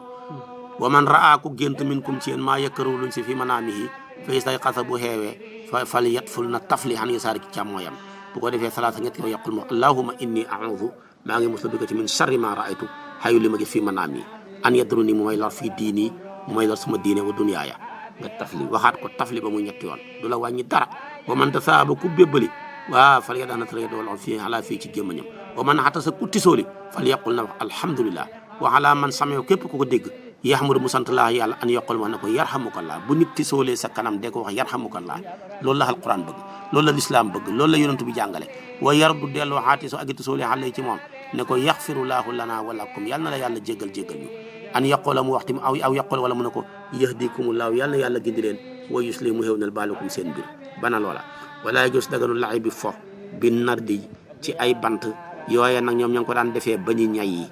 wa man raa ku gént minkum ci yéen maa yëkkaru luñ si fi manaamihi fa istayqasa bu xeewee fal yatful na tafli xan yasaari ci càmmooyam bu ko defee salaasa ñett yow yaqul ma allahuma inni a'udhu maa ngi muslu bika ci min sharri ma raaytu xayu li ma gis fii manaami an yadru ni mu may lor fii diini mu may lor sama diine wa dunyaaya nga tafli waxaat ko tafli ba muy ñetti yoon du la wàññi dara wa man tasaaba ku bébbali waaw fal ya daana tara dool fii ala fii ci gémmañam wa man xata sa ku tisooli fal yaqul na wax alhamdulillah wa ala man samew képp ku ko dégg yaxmadu mu sant laa yàlla an yoqal wax na ko yarhamukallah bu nit tisoolee sa kanam de ko wax yarhamukallah loolu la alquran bëgg loolu la lislaam bëgg loolu la yonent bi jàngale wa yardu delloo xaati so agi tisoolee xale ci moom ne ko yaxfirullahu lana wa lakum yàlla na la yàlla jéggal ñu an yaqoola mu waxti aw yaqool wala mu ne ko yahdikumullahu yàlla na yàlla gindi leen wa yusli mu xéwnal baalakum seen mbir bana loola wala gis daganul laxi bi fo bi nardi ci ay bant yooye nag ñoom ña ngi ko daan defee ba ñu ñay yi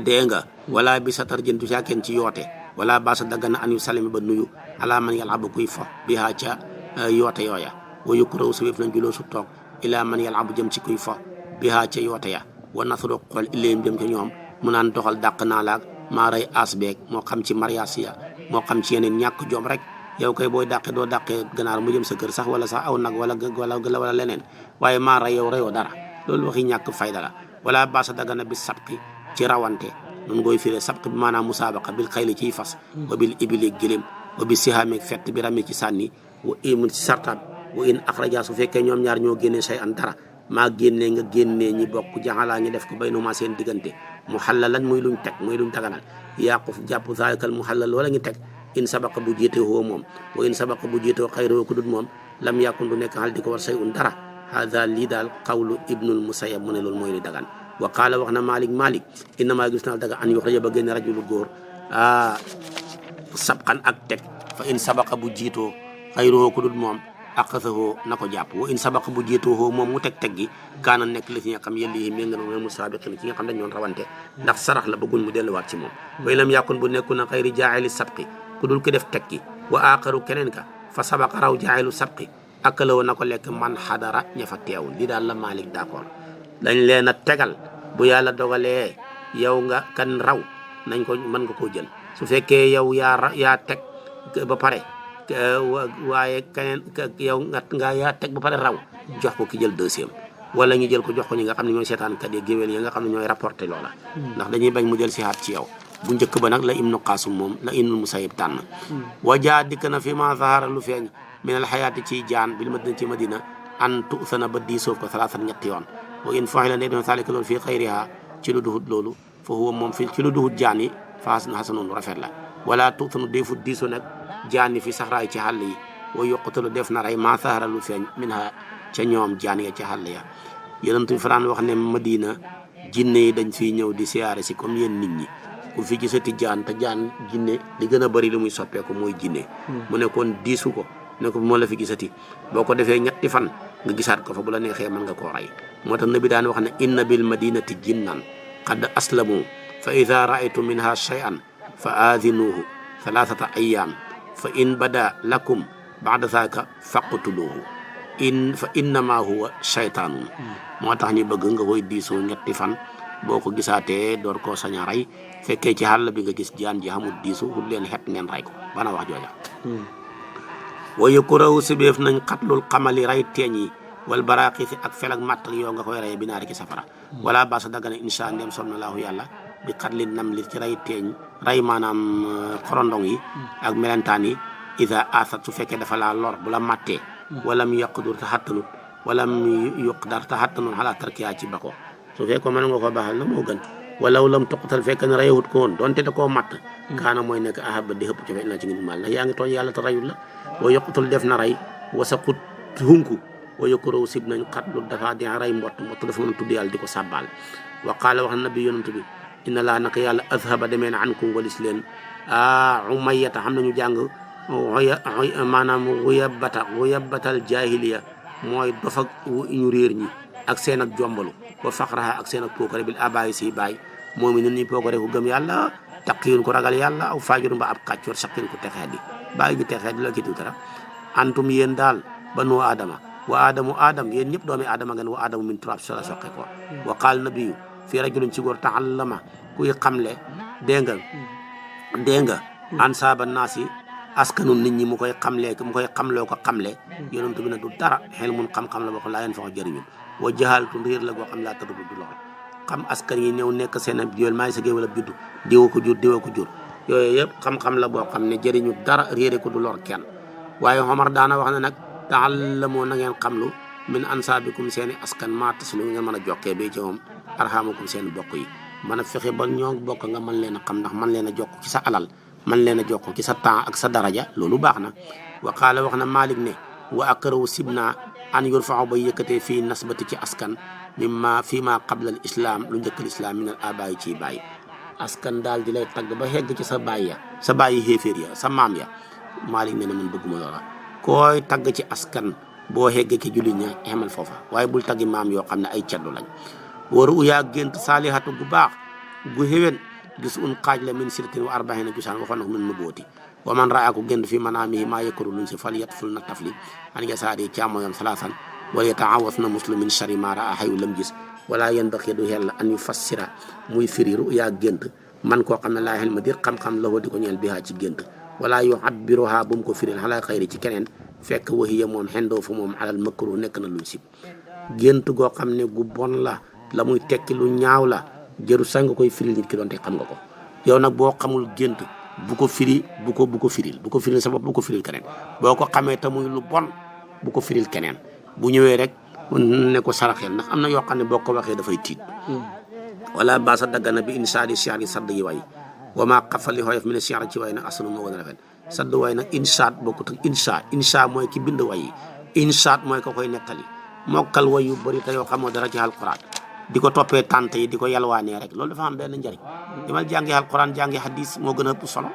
dégg nga wala bi sa tarjën du ca kenn ci yoote wala ba sa daggana an yu salimi ba nuyu ala man yalhabu kuy fo bi haa ca yoote yooya wa yukrahu su wéef nañ juloo su toog ila man yalhabu jëm ci kuy fo bi haa ca yoote ya wa nasru xool iléem jëm ca ñoom mu naan doxal dàq naa laak maa rey as beeg moo xam ci mariage ya moo xam ci yeneen ñàkk jom rek yow koy booy dàqee doo dàqee ganaar mu jëm sa kër sax wala sax aw nag wala leneen waaye maa rey yow reyoo dara loolu waxi ñàkk fayda la wala ba sa dagana bi sabqi ci rawante nun ngoy firee sabq bi maanaam musaabaqa bil xayli ciy fas wa bil ibili gëléem wa bi sihaami fett bi rami ci sànni wa imun ci sartaab wa in axraja su fekkee ñoom ñaar ñoo génnee say an dara maa génnee nga génnee ñi bokk jaxalaa ñi def ko baynuma seen diggante mu xallalan muy luñ teg muy luñ daganal yàqu jàpp zaalikal mu xallal wala ñu teg in sabaqa bu jiite woo moom wa in sabaqa bu jiite woo xayroo ku dut moom lam yàkkun du nekk xal di ko war say un dara hada lii daal qawlu ibnul musayyab mu ne loolu mooy li dagan wa qaala wax na malik innamaa gis naa daga an yuxraja ba génne rajulu góor sabqan ak teg fa in sabaqa bu jiitoo xayroo ku dut moom aqasahoo na ko jàpp wa in sabaqa bu jiitoo moom mu teg gi kaana nekk la ci nga xam yelli yi ménga noonu mu saabiqin ci nga xam dañ ñoon rawante ndax sarax la bëgguñ mu delluwaat ci moom way lam yàkkun bu nekku na xayri jaayili sabqi ku dul ko def teg gi wa aaxaru keneen ka fa sabaqa raw jaayilu sabqi akkaloo na ko lekk man xadara ña fa teewul li daal la Malik d'accord dañ leen a tegal bu yàlla dogalee yow nga kan raw nañ ko mën nga koo jël su fekkee yow yaa teg ba pare waaye keneen yow nga yaa teg ba pare raw jox ko ki jël deuxième wala ñu jël ko jox ko ñi nga xam ne ñooy seetaankat yi géwél yi nga xam ne ñooy rapporté loola ndax dañuy bañ mu jël si haat ci yow bu njëkk ba nag la ibnu qaasim moom la ibnu musayyib tànn wajaa dikk na fi ma zahara lu feeñ min al xayaati ci jaan bil madina ci madina an tu'sana ba diisoof ko salaatan ñetti yoon wa in fa'ila ne doon saalika loolu fii xayriha ci lu duhut loolu fa huwa moom fi ci lu duhut jaan yi fa hasanun rafet la wala tu'sanu defut diisoo nag jaan yi fi saxraay ci xàll yi wa yoqutalu def na rey ma zahara lu feeñ min ha ca ñoom jaan ya ca xàll ya yonent bi faraan wax ne madina jinne yi dañ fiy ñëw di siyaare si comme yéen nit ñi ku fi gisati jaan te jaan jinne li gën a bëri lu muy soppeeku mooy jinne mu ne kon diisu ko ne ko moo la fi gisati boo ko defee ñetti fan nga gisaat ko fa bu la neexee mën nga koo rey moo tax nabi daan wax ne inna bil madinati jinnan qad aslamu fa ida raaytu minha shay'an fa aadinuhu thalathata ayyam fa in bada lakum ba'da dhaka faqtuluhu fa innama huwa shaytaanun moo tax ñu bëgg nga koy diisoo ñetti fan boo ko gisaatee door koo sañ a rey fekkee ci xàll bi nga gis jaan ji xamul diisu wut leen xet ngeen rey ko bana wax jooja wa yukrahu sibeef nañ xatlul xamali rey teeñ yi wal baraqisi ak fel ak matt yoo nga koy reye binaari ki safara wala basa daggana insha ndem som na laahu yàlla bi xatli nam li ci rey teeñ rey maanaam xorondong yi ak melentaan yi ida asat su fekkee dafa laa lor bu la mattee walam yaqdur ta xattanut walam yuqdar ta xattanut xalaa tarkiyaa ci bako su fekkoo mën nga ko baaxal na moo gën walaw lam toqatal fekk ne reyewut ko woon donte da koo matt kaana mooy nekk ahaba di xëpp ci fe na ci ngi mal ndax yaa ngi tooñ yàlla te reyul la wa yoqutul def na rey wasa xut hunku wa yokkoraw sib nañ xatlu dafa di rey mbott dafa mën a tudd yàlla di ko sàbbaal wa qaala wax na nabi yonent bi inna laa naka yàlla azhaba demee na ankum walis leen umayyata xam nañu jàng maanaam xuyabatal jahiliya mooy dof ak ñu réer ñi ak seen ak jombalu wa faqraha ak seen ak pookare bil abayi si baay moom it ñi pookare ku gëm yàlla taqiyun ko ragal yàlla aw faajurun ba ab kàccoor saqin ko texee di bàyyi ji texee di la kitu dara antum yéen daal banu aadama wa aadam yéen ñëpp doomi aadama ngeen wa aadamu min turab sala soqe ko wa qaal nabiyu fii rajulun ci góor taallama kuy xamle dégg nga ansaaba naas yi askanu nit ñi mu koy xamloo ko xamle yonent bi ne du dara xel mun xam-xam la boo xam laa yeen fa jëriñun wa jahaltu réer la goo xam laa taddu du lool xam askan yi ñëw nekk seen ab géwél maa ngi sa géwél ab juddu diwa ko jur yooyu yëpp xam-xam la boo xam ne jëriñu dara réere ko du lor kenn waaye Omar daana wax ne nag taallamoo na ngeen xamlu min ansaabikum seeni askan maa taslu ngeen mën a jokkee ba ci moom arxamakum seen bokk yi mën a fexe ba ñoo bokk nga mën leen a xam ndax mën leen a jokk ci sa alal man leen a jokk ci sa temps ak sa daraja loolu baax na wa qaala wax na Malik ne wa akrahu sibna an yurfa'u ba yëkkatee fii nasbati ci askan mimma fii ma qabla al islam lu njëkk al islam min al abayi ci bàyyi askan daal di lay tagg ba hegg ci sa bàyyi xéeféer ya sa maam ya Malik ne na man bëgguma loola koy tagg ci askan boo heggee ci jullit ña xemal foofa waaye bul taggi maam yoo xam ne ay ceddu lañ waru yaa gént saalihatu gu baax gu xéwén gis un xaaj la min sirtin wa arbaxina jusaan waxoon na ko min nubuwati wa man raa ko gént fi manaamihi maa yëkkaru luñ si fal yatful na tafli an yasaari càmmoyam salaasan wala yataawas na muslim min shari maa raa xayu lam gis wala yanbaqi du xel an yu fassira muy firi yaa gént man koo xam ne laa xel ma dir xam-xam la di ko ñeel bihaa ci gént wala yu abbiruha bu mu ko firil xalaa xayri ci keneen fekk wahiya moom xendoo fa moom alal makruh nekk na luñ sib gént goo xam ne gu bon la muy tekki lu ñaaw la jëru sax nga koy firil nit ki doonte xam nga ko yow nag boo xamul gént bu ko firi bu ko firil sa bopp bu ko firil keneen boo ko xamee te muy lu bon bu ko firil keneen bu ñëwee rek ne ko saraxeel ndax am na yoo xam ne boo ko waxee dafay tiit wala baasa daggana bi insaadi siyaari sadd yi way wa maa xafali xooyof mi ne siyaara ci way nag asanu moo gën a rafet sadd way nag insaat bokkut ak insa mooy ki bind way yi insaat mooy ko koy nettali mokkal way yu bëri te yoo xamoo dara ci alquran di ko toppee tante yi di ko yalwaanee rek loolu dafa am benn njëriñ demal jàngi alquran jàngi hadis moo gën a ëpp solo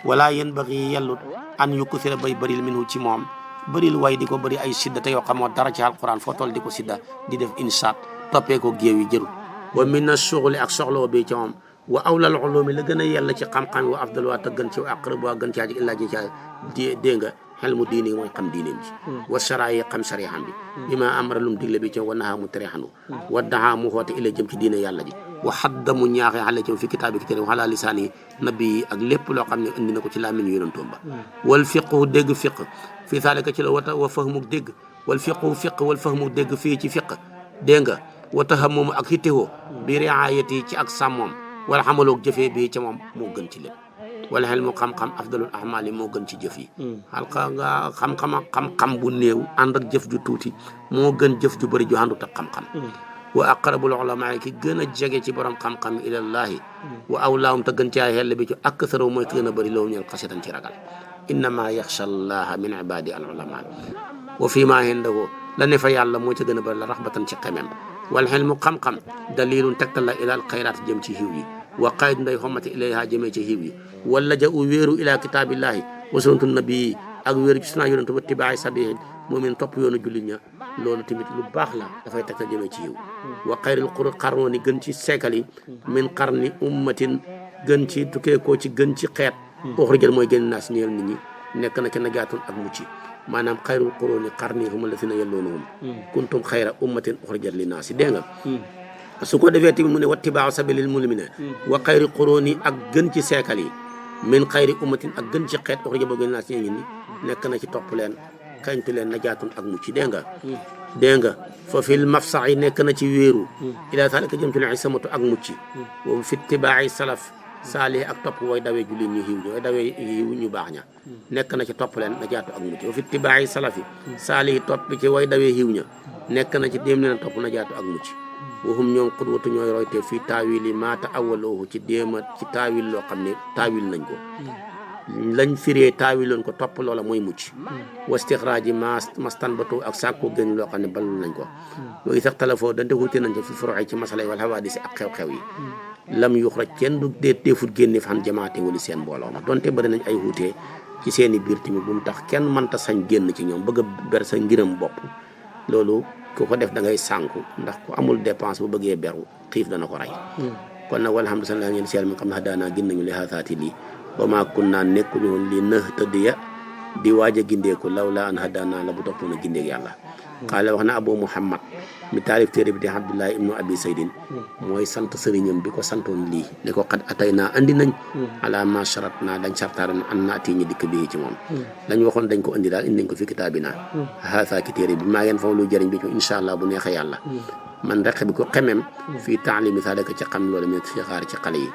wala yéen bëgg yellut an yu ko fira bay bëril minhu ci moom bëril way di ko bëri ay sidda te yoo xamoo dara ci alquran foo toll di ko sidda di def insaat toppee ko géew yi jërul wa min na suxli ak soxloo bi ci moom wa awlal ulumi la gën a yella ci xam-xam wa afdal waa te gën ci aqrab waa gën caa ji illaa ji caa dégg nga xel mu diine mooy xam diineem ji wa sara yi xam sarixam bi bi ma amara lum digle bi ci wa naxaa mu tere xanu wa daxaa mu xoote illa jëm ci diine yàlla ji wa xadda mu ñaaxee xale ci fi kitaabi ki tere waxalaa lisaani nabi yi ak lépp loo xam ne indi na ko ci làmmiñ yonentoom ba wal fiqhu dégg fiq fii saalika ci la wa fahmu dégg wal fiqhu fiq wal fahmu dégg fii ci fiq dégg nga wa tahammum ak hittewoo bi riayati ci ak sàmmoom wala xamaloog jëfee bii ca moom moo gën ci lépp wala xel mu xam-xam afdalul ahmal yi moo gën ci jëf yi xalqa nga xam-xam bu néew ànd ak jëf ju tuuti moo gën jëf ju bëri ju àndut ak xam-xam wa aqrabul ulama ki gën a jege ci borom xam-xam ilallahi wa awlaahum te gën caa xel bi ci aktharu mooy ki gën a bëri loolu ñeel xasitan ci ragal innama yaxsha allaha min ibadi al ulama wa fii maa indahu la ne fa yàlla moo ca gën a bëri la raxbatan ci xemem wal xel mu xam-xam dalilun tegtal la ilal xayraat jëm ci xiw yi wa qayd nday xomati ilayha jëmee ci xiw yi wala ja u wéeru ila kitaabillahi wa sunnatu nabii ak wéeru ci sunna yonentu ba tibaay sabihin moomin topp yoonu jullit ña loolu tamit lu baax la dafay tegtal jëmee ci xiw wa xayril qarnooni gën ci seekal yi min qarni ummatin gën ci tukkeekoo ci gën ci xeet uxrijal mooy gën naa si ñeel nit ñi nekk na ci najaatun ak mucc maanaam xayrul quruuni qarni hum alladina yalluunahum kuntum xayra ummatin uxrijat linnaasi dégg nga su ko defee tamit mu ne wattibaaw sabilil mu'miniina wa xayri quruuni ak gën ci seekal yi min xayri ummatin ak gën ci xeet uxrijat boo gën naa si ñeel nit ñi nekk na ci topp leen kañtu leen najaatun ak mucc dégg nga fa fil mafsax yi nekk na ci wéeru ila zalika jëm ci leen samatu ak mucc wa fi ittibaa'i salaf saalih ak topp way dawee jullit ñu xiw ñi way dawee xiw ñu baax ña nekk na ci topp leen najaatu ak mucc wa fi ittibaa'i salafi saalih topp ci way dawee xiw ña nekk na ci déem leen topp najaatu ak mucc waxum ñoom xudwatu ñooy royte fii taawil yi maa ta'awwaluhu ci déema ci taawil loo xam ne taawil nañ ko lañ firee taawiloon ko topp loola mooy mucc wa istixraaji mastanbatu ak sàkku gën loo xam ne balul nañ ko yooyu sax talafoo dante wuute nañ ko fi furuxi ci masala yi wala hawaadisi ak xew-xew yi lam yuxraj kenn du deefut génne fan jamaate wali seen mbooloo ma donte bëri nañ ay wuute ci seen i biir tamit bu mu tax kenn mënta sañ génn ci ñoom bëgg a ber sa ngiram bopp loolu ku ko def da ngay sànku ndax ku amul dépense bu bëggee beru xiif dana ko rey kon nag walhamdulilah ngeen seel mi xam ne daanaa gin nañu li xaasaati lii wa maa kunnaa nekkuñu woon li nahtadiya di waaj a gindeeku lawlaa an hadaanaa la bu toppoon a gindeek yàlla qaala wax na Abu Muhammad mi taalif téere bi di Abdullahi ibnu Abi Saydin mooy sant sëriñam bi ko santoon lii ne ko xat atay naa andi nañ ala ma sharat naa dañ sartaaran an naati ñi dikk bii ci moom lañ waxoon dañ ko indi daal indi nañ ko fi kitaabi naa haasa ki téere bi maa ngeen fa lu jëriñ bi ci incha allah bu neexee yàlla man rek bi ko xemem fii taalimi saalika ci xam loolu min sixaar ci xale yi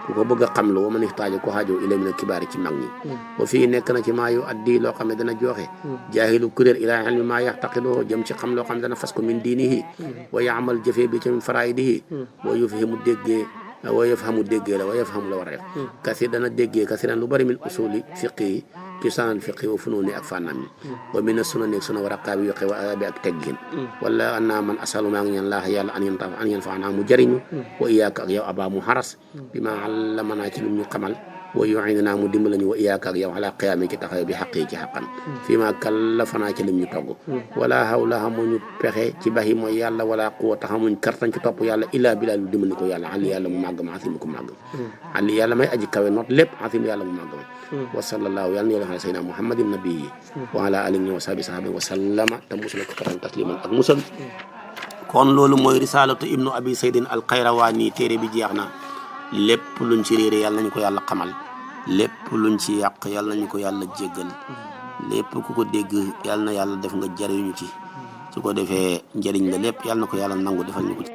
ku ko bëgg a xam lu wa man ixtaaja ko xaajoo ila min kibaari ci mag ñi wa fii nekk na ci maa yu addi loo xam ne dana joxe jaahilu kuréel ilaa ilmi maa yaxtaqidoo jëm ci xam loo xam ne dana fas ko min diinihi wa yaamal jëfee bi ci min faraidihi wa yufhimu déggee wa yafhamu déggee la wa yafhamu la war a def kasir dana déggee kasiran lu bari min usuli fiqi yi ci sanal fiqi wa funooni ak fànnam yi wa mina sunani ak suna war a qaabi yoqe wa adabi ak teggin wala annaa man asalu maa ngi ñaan laax yàlla an yan fa anaa mu jëriñu wa iyaaka ak yow abaa mu xaras bi ma allamanaa ci lu ñu xamal wa yu'inanaa mu dimbali ñu wa iyaaka ak yow ala qiyaami ci taxaw bi xaqi ci xaqan fii ma kallafanaa ci lim ñu togg wala hawla xamuñu pexe ci baxi mooy yàlla wala quwwata xamuñ kartan ci topp yàlla illaa bilaa lu dimbali ko yàlla ali yàlla mu màgg ma asim ko màgg ali yàlla may aji kawe not lépp asim yàlla mu màgg ma wa sallallahu yàlla na yàlla xam sayyidina muhammadin nabii wa ala alihi wa sahbihi sahabi wa sallama te musal ko karan tasliman ak musal kon loolu mooy risalatu ibnu abi saydin al qayrawaani téere bi jeex na lépp luñ ci réere yàlla nañu ko yàlla xamal lépp luñ ci yàq yàlla nañu ko yàlla jéggal lépp ku ko dégg yàlla na yàlla def nga jariñu ci su ko defee njëriñ la lépp yàlla na ko yàlla nangu defal ñu ko ci